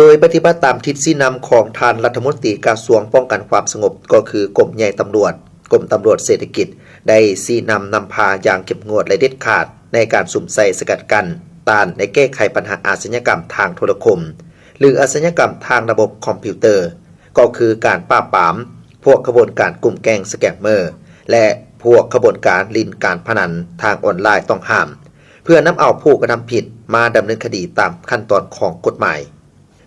ໂດຍປະຕິບັດຕາມທິດຊີ້ນຳຂອງທ່ານລັດຖະມົນຕີກະຊວງປ້ອງກັນຄວາມສະຫງົບ ກໍຄືກົມໃຫຍ່ຕຳຫຼວດ, ກົມຕຳຫຼວດເສດຖະກິດ ໄດ້ຊີ້ນຳນຳພາຢ່າງເຂັ້ມງວດ ແລະ ເດັດຂາດ ໃນການສຸມໃສ່ສະກັດກັ້ນ, ຕ້ານ ແລະ ແກ້ໄຂບັນຫາອາຊະຍາກຳທາງໂທລະຄົມ ຫຼື ອາຊະຍາກຳທາງລະບົບຄອມພິວເຕີ, ກໍຄືການປາບປາມພວກຂະບວນການກຸ່ມແກ້ງສະແກມເມີ ແລະ ພວກຂະບວນການຫຼິ້ນການພະນັນທາງອອນລາຍຕ້ອງຫ້າມ, ເພື່ອນຳເອົາຜູ້ກະທຳຜິດມາດຳເນີນຄະດີຕາມຂັ້ນຕອນຂອງກົດໝາຍ.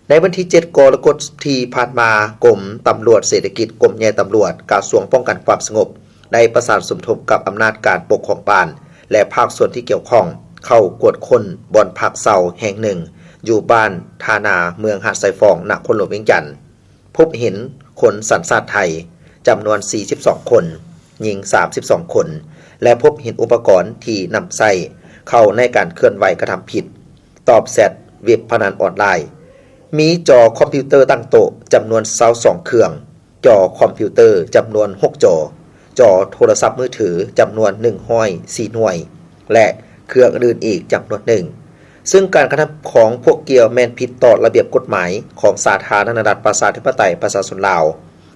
ໃນວັນທີເຈັດ ກໍລະກົດທີ່ຜ່ານມາ, ກົມຕຳຫຼວດເສດຖະກິດ, ກົມໃຫຍ່ຕຳຫຼວດ, ກະຊວງປ້ອງກັນຄວາມສະຫງົບ ໄດ້ປະສານສົມທົບກັບອຳນາດການປົກຄອງບ້ານ ແລະ ພາກສ່ວນທີ່ກ່ຽວຂ້ອງ ເຂົ້າກວດຄົ້ນບ່ອນພັກເຊົາແຫ່ງໜຶ່ງ ຢູ່ບ້ານທ່ານາ ເມືອງຫາດຊາຍຟອງ, ນະຄອນຫຼວງວຽງຈັນ. ພົບເຫັນຄົນສັນຊາດໄທຈຳນວນສີ່ສິບສອງຄົນ, ຍິງສາມສິບສອງຄົນ ແລະ ພົບເຫັນອຸປະກອນທີ່ນຳໃຊ້ເຂົ້າໃນການເຄື່ອນໄຫວກະທຳຜິດ, ຕອບແຊັດເວັບພະນັນອອນລາຍ, ມີຈໍຄອມພິວເຕີຕັ້ງໂຕະຈຳນວນຊາວສອງເຄື່ອງ, ຈໍຄອມພິວເຕີຈຳນວນຫົກຈໍ, ຈໍໂທລະສັບມືຖືຈຳນວນໜຶ່ງຮ້ອຍສີ່ໜ່ວຍ ແລະ ເຄື່ອງອື່ນໆອີກຈຳນວນໜຶ່ງ, ເຊິ່ງການກະທຳຂອງພວກກ່ຽວແມ່ນຜິດຕໍ່ລະບຽບກົດໝາຍຂອງສາທາລະນະລັດ ປະຊາທິປະໄຕ ປະຊາຊົນລາວ,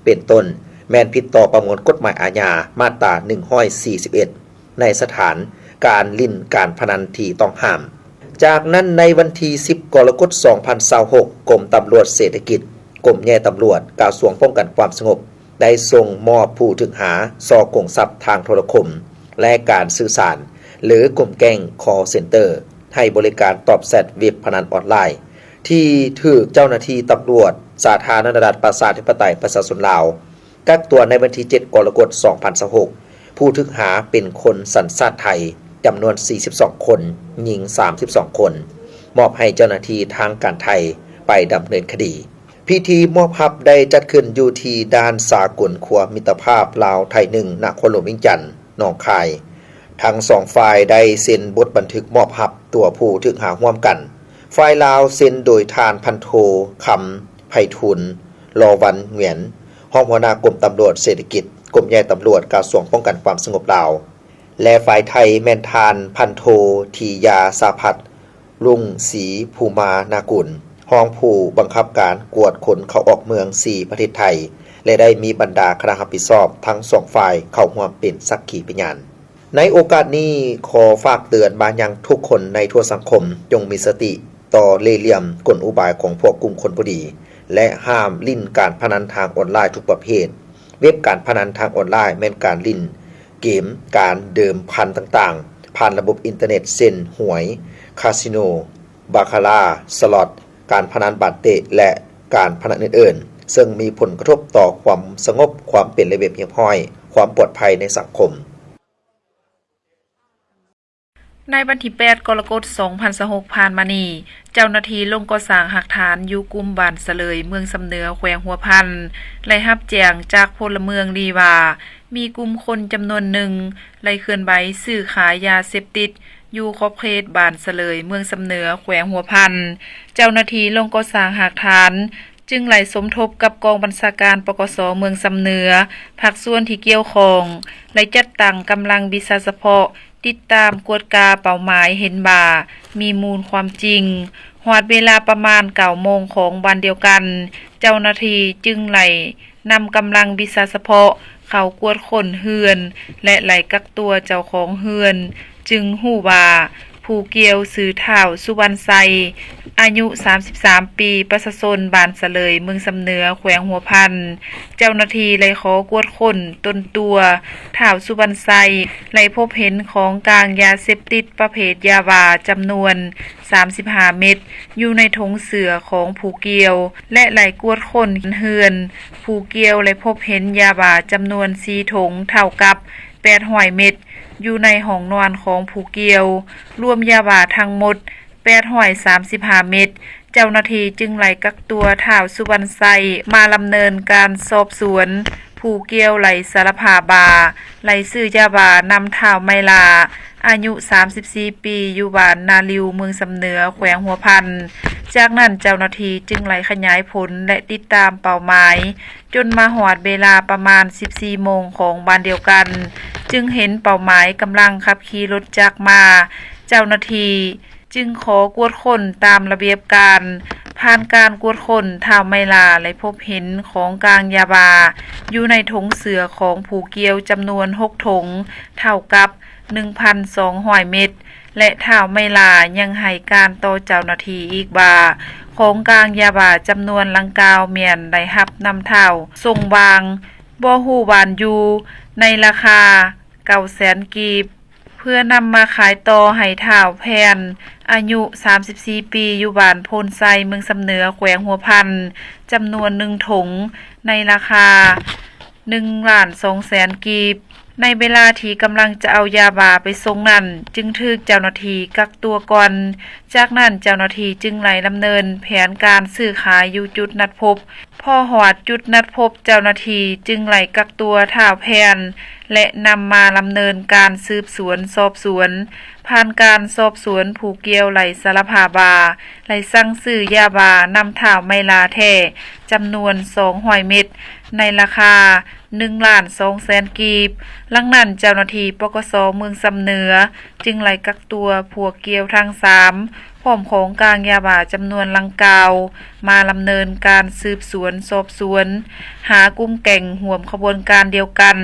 ເປັນຕົ້ນ ແມ່ນຜິດຕໍ່ປະມວນກົດໝາຍອາຍາ ມາດຕາໜຶ່ງຮ້ອຍສີ່ສິບເອັດ ໃນສະຖານການຫຼິ້ນການພະນັນທີ່ຕ້ອງຫ້າມ. ຈາກນັ້ນ, ໃນວັນທີສິບ ກໍລະກົດ ສອງພັນຊາວຫົກ, ກົມຕຳຫຼວດເສດຖະກິດ, ກົມໃຫຍ່ຕຳຫຼວດ, ກະຊວງປ້ອງກັນຄວາມສະຫງົບ ໄດ້ສົ່ງມອບຜູ້ຖືກຫາສໍ້ໂກງຊັບທາງໂທລະຄົມ ແລະ ການສື່ສານ ຫຼື ກຸ່ມແກ້ງຄອລເຊັນເຕີ ໃຫ້ບໍລິການຕອບແຊັດເວັບພະນັນອອນລາຍ ທີ່ຖືກເຈົ້າໜ້າທີ່ຕຳຫຼວດສາທາລະນະລັດ ປະຊາທິປະໄຕ ປະຊາຊົນລາວ ກັກຕົວໃນວັນທີເຈັດ ກໍລະກົດ ສອງພັນຊາວຫົກ, ຜູ້ຖືກຫາເປັນຄົນສັນຊາດໄທຈຳນວນສີ່ສິບສອງຄົນ, ຍິງສາມສິບສອງຄົນ, ມອບໃຫ້ເຈົ້າໜ້າທີ່ທາງການໄທໄປດຳເນີນຄະດີ. ພິທີມອບຮັບໄດ້ຈັດຂຶ້ນຢູ່ທີ່ດ່ານສາກົນຂົວມິດຕະພາບລາວໄທໜຶ່ງ ນະຄອນຫຼວງວຽງຈັນ, ໜອງຄາຍ. ທັງສອງຝ່າຍໄດ້ເຊັນບົດບັນທຶກມອບຮັບຕົວຜູ້ຖືກຫາຮ່ວມກັນ. ຝ່າຍລາວເຊັນໂດຍທ່ານພັນໂທ ຄຳໄພທູນ ລໍວັນຫງວຽນ, ຮອງຫົວໜ້າກົມຕຳຫຼວດເສດຖະກິດ, ກົມໃຫຍ່ຕຳຫຼວດ, ກະຊວງປ້ອງກັນຄວາມສະຫງົບລາວ ແລະ ຝ່າຍໄທແມ່ນທ່ານພັນໂທ ທີຢາສາພັດ ລຸງສີພູມານາກຸນ, ຮອງຜູ້ບັງຄັບການກວດຄົນເຂົ້າອອກເມືອງສີ່ປະເທດໄທ ແລະ ໄດ້ມີບັນດາຄະນະຮັບຜິດຊອບທັງສອງຝ່າຍເຂົ້າຮ່ວມເປັນສັກຂີພະຍານ. ໃນໂອກາດນີ້, ຂໍຝາກເຕືອນມາຍັງທຸກຄົນໃນທົ່ວສັງຄົມ, ຈົ່ງມີສະຕິຕໍ່ເລ່ຫຼ່ຽມກົນອຸບາຍຂອງພວກກຸ່ມຄົນບໍ່ດີ ແລະ ຫ້າມຫຼິ້ນການພະນັນທາງອອນລາຍທຸກປະເພດ. ເວັບການພະນັນທາງອອນລາຍແມ່ນການຫຼິ້ນເກມການເດີມພັນຕ່າງໆ ຜ່ານລະບົບອິນເຕີເນັດ ເຊັ່ນ ຫວຍ, ຄາສິໂນ, ບາຄາລາ, ສລັອດ, ການພະນັນບານເຕະ ແລະ ການພະນັນອື່ນໆ, ເຊິ່ງມີຜົນກະທົບຕໍ່ຄວາມສະຫງົບ, ຄວາມເປັນລະບຽບຮຽບຮ້ອຍ, ຄວາມປອດໄພໃນສັງຄົມ. ໃນວັນທີແປດ ກໍລະກົດ ສອງພັນຊາວຫົກ ຜ່ານມານີ້, ເຈົ້າໜ້າທີ່ລົງກໍ່ສ້າງຮາກຖານຢູ່ກຸ່ມບ້ານສະເຫຼີຍ ເມືອງຊຳເໜືອ ແຂວງຫົວພັນ ໄດ້ຮັບແຈ້ງຈາກພົນລະເມືອງດີວ່າ ມີກຸ່ມຄົນຈຳນວນໜຶ່ງໄດ້ເຄື່ອນໄຫວຊື້ຂາຍຢາເສບຕິດຢູ່ຂອບເຂດບ້ານສະເຫຼີຍ ເມືອງຊຳເໜືອ ແຂວງຫົວພັນ. ເຈົ້າໜ້າທີ່ລົງກໍ່ສ້າງຮາກຖານ ຈຶ່ງໄດ້ສົມທົບກັບກອງບັນຊາການ ປກສ ເມືອງຊຳເໜືອ, ພາກສ່ວນທີ່ກ່ຽວຂ້ອງ ໄດ້ຈັດຕັ້ງກຳລັງວິຊາສະເພາະ ຕິດຕາມກວດກາເປົ້າໝາຍເຫັນວ່າມີມູນຄວາມຈິງ. ຮອດເວລາປະມານເກົ້າໂມງຂອງວັນດຽວກັນ, ເຈົ້າໜ້າທີ່ຈຶ່ງໄດ້ນຳກຳລັງວິຊາສະເພາະເຂົ້າກວດຄົ້ນເຮືອນ ແລະ ໄລ່ກັກຕົວເຈົ້າຂອງເຮືອນ, ຈຶ່ງຮູ້ວ່າ ຜູ້ກ່ຽວຊື່ ທ້າວ ສຸວັນໄຊ ອາຍຸສາມສິບສາມປີ, ປະຊາຊົນບ້ານສະເຫຼີຍ ເມືອງຊຳເໜືອ ແຂວງຫົວພັນ. ເຈົ້າໜ້າທີ່ໄດ້ຂໍກວດຄົ້ນຕົນຕົວ ທ້າວ ສຸວັນໄຊ ໄດ້ພົບເຫັນຂອງກາງຢາເສບຕິດປະເພດຢາບ້າຈຳນວນສາມສິບຫ້າເມັດ ຢູ່ໃນຖົງເສື້ອຂອງຜູ້ກ່ຽວ ແລະ ໄດ້ກວດຄົ້ນເຮືອນຜູ້ກ່ຽວ ໄດ້ພົບເຫັນຢາບ້າຈຳນວນສີ່ຖົງ ເທົ່າກັບແປດຮ້ອຍເມັດ ຢູ່ໃນຫ້ອງນອນຂອງຜູ້ກ່ຽວ, ລວມຢາບ້າທັງໝົດແປດຮ້ອຍສາມສິບຫ້າເມັດ. ເຈົ້າໜ້າທີ່ຈຶ່ງໄດ້ກັກຕົວທ້າວສຸວັນໄຊມາດຳເນີນການສອບສວນ. ຜູ້ກ່ຽວໄດ້ສາລະພາບວ່າ ໄດ້ຊື້ຢາບ້ານຳທ້າວໄມລາ ອາຍຸສາມສິບສີ່ປີ ຢູ່ບ້ານນາລິວ ເມືອງຊຳເໜືອ ແຂວງຫົວພັນ. ຈາກນັ້ນເຈົ້າໜ້າທີ່ຈຶ່ງໄດ້ຂະຫຍາຍຜົນ ແລະ ຕິດຕາມເປົ້າໝາຍ ຈົນມາຮອດເວລາປະມານສິບສີ່ໂມງຂອງວັນດຽວກັນ, ຈຶ່ງເຫັນເປົ້າໝາຍກຳລັງຂັບຂີ່ລົດຈັກມາ. ເຈົ້າໜ້າທີ່ຈຶ່ງຂໍກວດຄົ້ນຕາມລະບຽບການ ຜ່ານການກວດຄົ້ນ ທ້າວໄມລາໄດ້ພົບເຫັນຂອງກາງຢາບ້າຢູ່ໃນຖົງເສື້ອຂອງຜູ້ກ່ຽວຈຳນວນຫົກຖົງ ເທົ່າກັບໜຶ່ງພັນສອງຮ້ອຍເມັດ ແລະ ທ້າວໄມລາຍັງໃຫ້ການຕໍ່ເຈົ້າໜ້າທີ່ອີກວ່າ ຂອງກາງຢາບ້າຈຳນວນດັ່ງກ່າວແມ່ນໄດ້ຮັບນຳທ້າວຊົງຫວ່າງ ບໍ່ຮູ້ບ້ານຢູ່ ໃນລາຄາເກົ້າແສນກີບ ເພື່ອນຳມາຂາຍຕໍ່ໃຫ້ທ້າວແພນ ອາຍຸສາມສິບສີ່ປີ ຢູ່ບ້ານໂພນໄຊ ເມືອງຊຳເໜືອ ແຂວງຫົວພັນ ຈຳນວນໜຶ່ງຖົງ ໃນລາຄາໜຶ່ງລ້ານສອງແສນກີບ. ໃນເວລາທີ່ກຳລັງຈະເອົາຢາບ້າໄປສົ່ງນັ້ນ ຈຶ່ງຖືກເຈົ້າໜ້າທີ່ກັກຕົວກ່ອນ. ຈາກນັ້ນເຈົ້າໜ້າທີ່ຈຶ່ງໄດ້ດຳເນີນແຜນການຊື້ຂາຍຢູ່ຈຸດນັດພົບ. ພໍຮອດຈຸດນັດພົບ ເຈົ້າໜ້າທີ່ຈຶ່ງໄດ້ກັກຕົວທ້າວແພນ ແລະ ນຳມາດຳເນີນການສືບສວນສອບສວນ. ຜ່ານການສອບສວນ ຜູ້ກ່ຽວໄດ້ສາລະພາບວ່າ ໄດ້ສັ່ງຊື້ຢາບ້ານຳທ້າວໄມລາແທ້ ຈຳນວນສອງຮ້ອຍເມັດ ໃນລາຄາໜຶ່ງລ້ານສອງແສນກີບ. ຫຼັງນັ້ນເຈົ້າໜ້າທີ່ ປກສ ເມືອງຊຳເໜືອ ຈຶ່ງໄດ້ກັກຕົວພວກກ່ຽວທັງສາມ ພ້ອມຂອງກາງຢາບ້າຈຳນວນດັ່ງກ່າວ ມາດຳເນີນການສືບສວນສອບສວນ ຫາກຸ່ມແກ້ງຮ່ວມຂະບວນການດຽວກັນ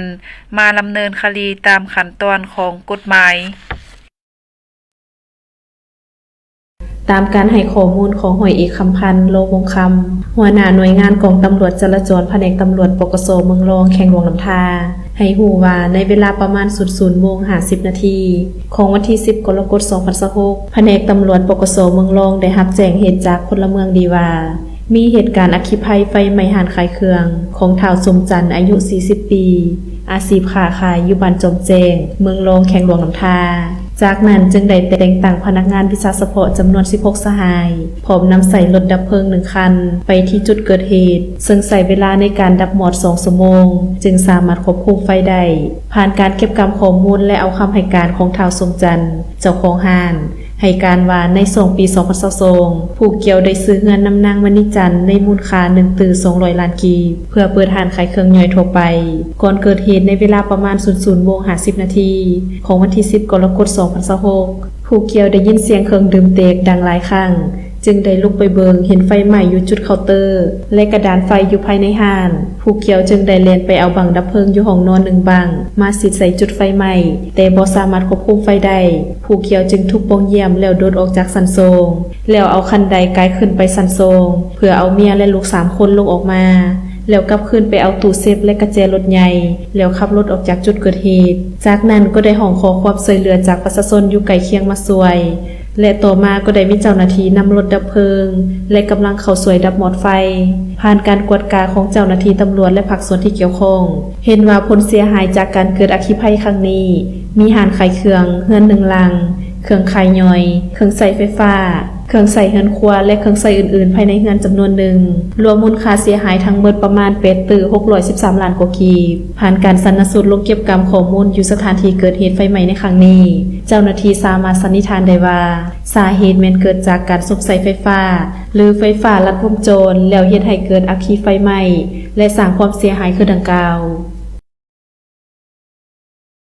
ມາດຳເນີນຄະດີຕາມຂັ້ນຕອນຂອງກົດໝາຍ. ຕາມການໃຫ້ຂໍ້ມູນຂອງຮ້ອຍເອກ ຄຳພັນ ໂລວົງຄຳ ຫົວໜ້າໜ່ວຍງານກອງຕຳຫຼວດຈະລາຈອນ ພະແນກຕຳຫຼວດ ປກສ ເມືອງລອງ ແຂວງຫຼວງນ້ຳທາ ໃຫ້ຮູ້ວ່າ ໃນເວລາປະມານ ສູນໂມງ ຫ້າສິບນາທີ ຂອງວັນທີສິບ ກໍລະກົດ ສອງພັນຊາວຫົກ ພະແນກຕຳຫຼວດ ປກສ ເມືອງລອງ ໄດ້ຮັບແຈ້ງເຫດຈາກພົນລະເມືອງດີວ່າ ມີເຫດການອັກຄີໄພໄຟໄໝ້ຮ້ານຂາຍເຄື່ອງຂອງທ້າວສົມຈັນ ອາຍຸສີ່ສິບປີ ອາຊີບຄ້າຂາຍຢູ່ບ້ານຈອມແຈ້ງ ເມືອງລອງ ແຂວງຫຼວງນ້ຳທາ. ຈາກນັ້ນຈຶ່ງໄດ້ແຕ່ງຕັ້ງພະນັກງານວິຊາສະເພາະຈຳນວນສິບຫົກສະຫາຍ ພ້ອມນຳໃຊ້ລົດດັບເພີງໜຶ່ງຄັນ ໄປທີ່ຈຸດເກີດເຫດ, ເຊິ່ງໃຊ້ເວລາໃນການດັບມອດສອງຊົ່ວໂມງ ຈຶ່ງສາມາດຄວບຄຸມໄຟໄດ້. ຜ່ານການເກັບກຳຂໍ້ມູນ ແລະ ເອົາຄຳໃຫ້ການຂອງທ້າວສົມຈັນ ເຈົ້າຂອງຮ້ານ ໃຫ້ການວ່າໃນຊ່ວງປີສອງພັນຊາວສອງ ຜູ້ກ່ຽວໄດ້ຊື້ເຮືອນນຳນາງມະນີຈັນໃນມູນຄ່າໜຶ່ງຕື້ສອງຮ້ອຍລ້ານກີບ ເພື່ອເປີດຮ້ານຂາຍເຄື່ອງຍ່ອຍທົ່ວໄປ. ກ່ອນເກີດເຫດໃນເວລາປະມານ ສູນໂມງ ຫ້າສິບນາທີ ຂອງວັນທີສິບ ກໍລະກົດ ສອງພັນຊາວຫົກ ຜູ້ກ່ຽວໄດ້ຍິນສຽງເຄື່ອງດື່ມແຕກດັງຫຼາຍຄັ້ງ ຈຶ່ງໄດ້ລຸກໄປເບິ່ງເຫັນໄຟໄໝ້ຢູ່ຈຸດເຄົາເຕີ ແລະ ກະດານໄຟຢູ່ພາຍໃນຮ້ານ. ຜູ້ກ່ຽວຈຶ່ງໄດ້ແລ່ນໄປເອົາບັ້ງດັບເພີງຢູ່ຫ້ອງນອນໜຶ່ງບັ້ງ ມາສີດໃສ່ຈຸດໄຟໄໝ້ ແຕ່ບໍ່ສາມາດຄວບຄຸມໄຟໄດ້. ຜູ້ກ່ຽວຈຶ່ງທຸບປ່ອງຢ້ຽມແລ້ວໂດດອອກຈາກຊັ້ນສອງ ແລ້ວເອົາຄັນໄດກາຍຂຶ້ນໄປຊັ້ນສອງ ເພື່ອເອົາເມຍ ແລະ ລູກສາມຄົນລົງອອກມາ ແລ້ວກັບຄືນໄປເອົາຕູ້ເຊຟ ແລະ ກະແຈລົດໃຫຍ່ ແລ້ວຂັບລົດອອກຈາກຈຸດເກີດເຫດ. ຈາກນັ້ນກໍໄດ້ຮ້ອງຂໍຄວາມຊ່ວຍເຫຼືອຈາກປະຊາຊົນຢູ່ໃກ້ຄຽງມາຊ່ວຍ ແລະ ຕໍ່ມາກໍໄດ້ມີເຈົ້າໜ້າທີ່ນຳລົດດັບເພີງ ແລະ ກຳລັງເຂົ້າຊ່ວຍດັບມອດໄຟ. ຜ່ານການກວດກາຂອງເຈົ້າໜ້າທີ່ຕຳຫຼວດ ແລະ ພາກສ່ວນທີ່ກ່ຽວຂ້ອງ ເຫັນວ່າຜົນເສຍຫາຍຈາກການເກີດອັກຄີໄພຄັ້ງນີ້ ມີຮ້ານຂາຍເຄື່ອງເຮືອນໜຶ່ງຫຼັງ, ເຄື່ອງຂາຍຍ່ອຍ, ເຄື່ອງໃຊ້ໄຟຟ້າ, ເຄື່ອງໃຊ້ເຮືອນຄົວ ແລະ ເຄື່ອງໃຊ້ອື່ນໆພາຍໃນເຮືອນຈຳນວນໜຶ່ງ, ລວມມູນຄ່າເສຍຫາຍທັງໝົດປະມານແປດຕື້ຫົກຮ້ອຍສິບສາມລ້ານກວ່າກີບ. ຜ່ານການຊັນນະສູດລົງເກັບກຳຂໍ້ມູນຢູ່ສະຖານທີ່ເກີດເຫດໄຟໄໝ້ໃນຄັ້ງນີ້, ເຈົ້າໜ້າທີ່ສາມາດສັນນິຖານໄດ້ວ່າ ສາເຫດແມ່ນເກີດຈາກການສຸມໃສ່ໄຟຟ້າ ຫຼື ໄຟຟ້າລັດວົງຈອນ ແລ້ວເຮັດໃຫ້ເກີດອັກຄີໄຟໄໝ້ ແລະ ສ້າງຄວາມເສຍຫາຍຄືດັ່ງກ່າວ.